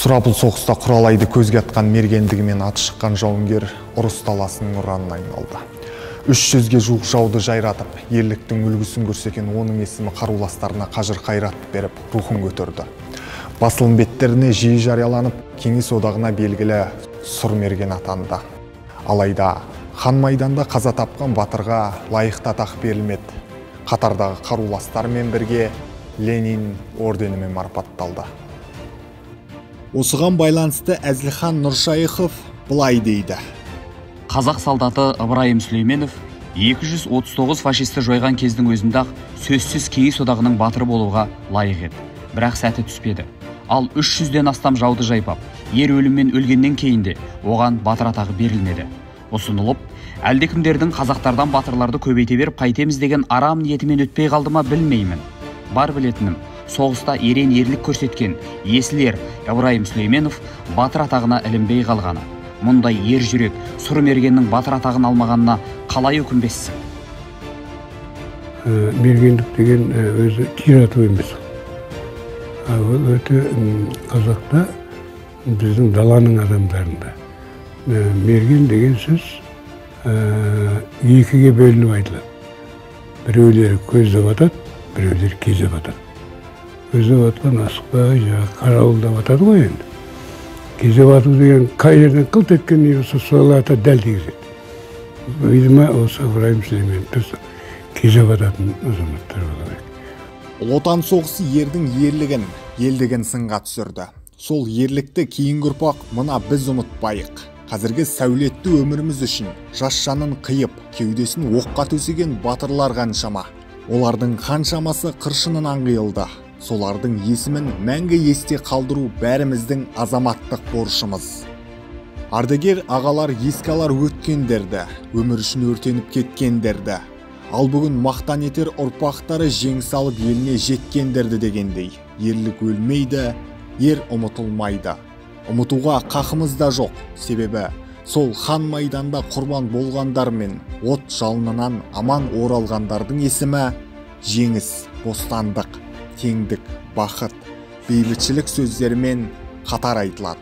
Сұрапыл соғыста құралайды көзге атқан мергендігімен аты шыққан жауынгер ұрыс даласының ұранына айналды. 300-ге жуық жауды жайратып, ерліктің үлгісін көрсеткен оның есімі қаруластарына қажыр қайрат беріп, рухын көтерді. Басылым беттеріне жиі жарияланып, Кеңес одағына белгілі сұр мерген атанды. Алайда хан майданда қаза тапқан батырға лайықты атақ берілмеді. Қатардағы қаруластармен бірге Ленин орденімен марапатталды. Осыған байланысты Әзілхан Нұршайықов былай дейді. Қазақ солдаты Ыбырайым Сүлейменов 239 фашисті жойған кездің өзінде-ақ сөзсіз Кеңес одағының батыры болуға лайық еді. Бірақ сәті түспеді. Ал 300-ден астам жауды жайпап, ер өліммен өлгеннен кейін де оған батыр атағы берілмеді. Ұсынылып, әлдекімдердің қазақтардан батырларды көбейте беріп қайтеміз деген арам ниетімен өтпей қалды ма білмеймін. Бар білетінім, соғыста ерен ерлік көрсеткен есіл ер Ыбырайым Сүлейменов батыр атағына ілінбей қалғаны. Мұндай ер жүрек сұр мергеннің батыр атағын алмағанына қалай өкінбессің? Мергендік деген өзі тир ату емес. Ол өте қазақта, біздің даланың адамдарында. Мерген деген сөз екіге бөлініп айтылады. Біреулері көздеп атады, біреулері кезеп атады. Көздеп атқан асықпай, жаңағы қарауылдап атады ғой енді. Кезеп ату деген қай жерден қылт еткен не болса, сол ата дәл тигізеді. Видимо, осы Ыбырайым Сүлейменовті кезеп ататын азаматтар болу керек. Ұлы Отан соғысы ердің ерлігін, елдігін сынға түсірді. Сол ерлікті кейінгі ұрпақ мына біз ұмытпайық. Қазіргі сәулетті өміріміз үшін жас жанын қиып, кеудесін оққа төсеген батырлар қаншама. Олардың қаншамасы қыршынынан қиылды. Солардың есімін мәңгі есте қалдыру бәріміздің азаматтық борышымыз. Ардагер ағалар еске алар өткендерді, өмір үшін өртеніп кеткендерді. Ал бүгін мақтан етер ұрпақтары жеңіс алып еліне жеткендерді дегендей. Ерлік өлмейді, ер ұмытылмайды. Ұмытуға қақымыз да жоқ, себебі сол хан майданда құрбан болғандар мен от жалынынан аман оралғандардың есімі жеңіс, бостандық, теңдік, бақыт, бейбітшілік сөздерімен қатар айтылады.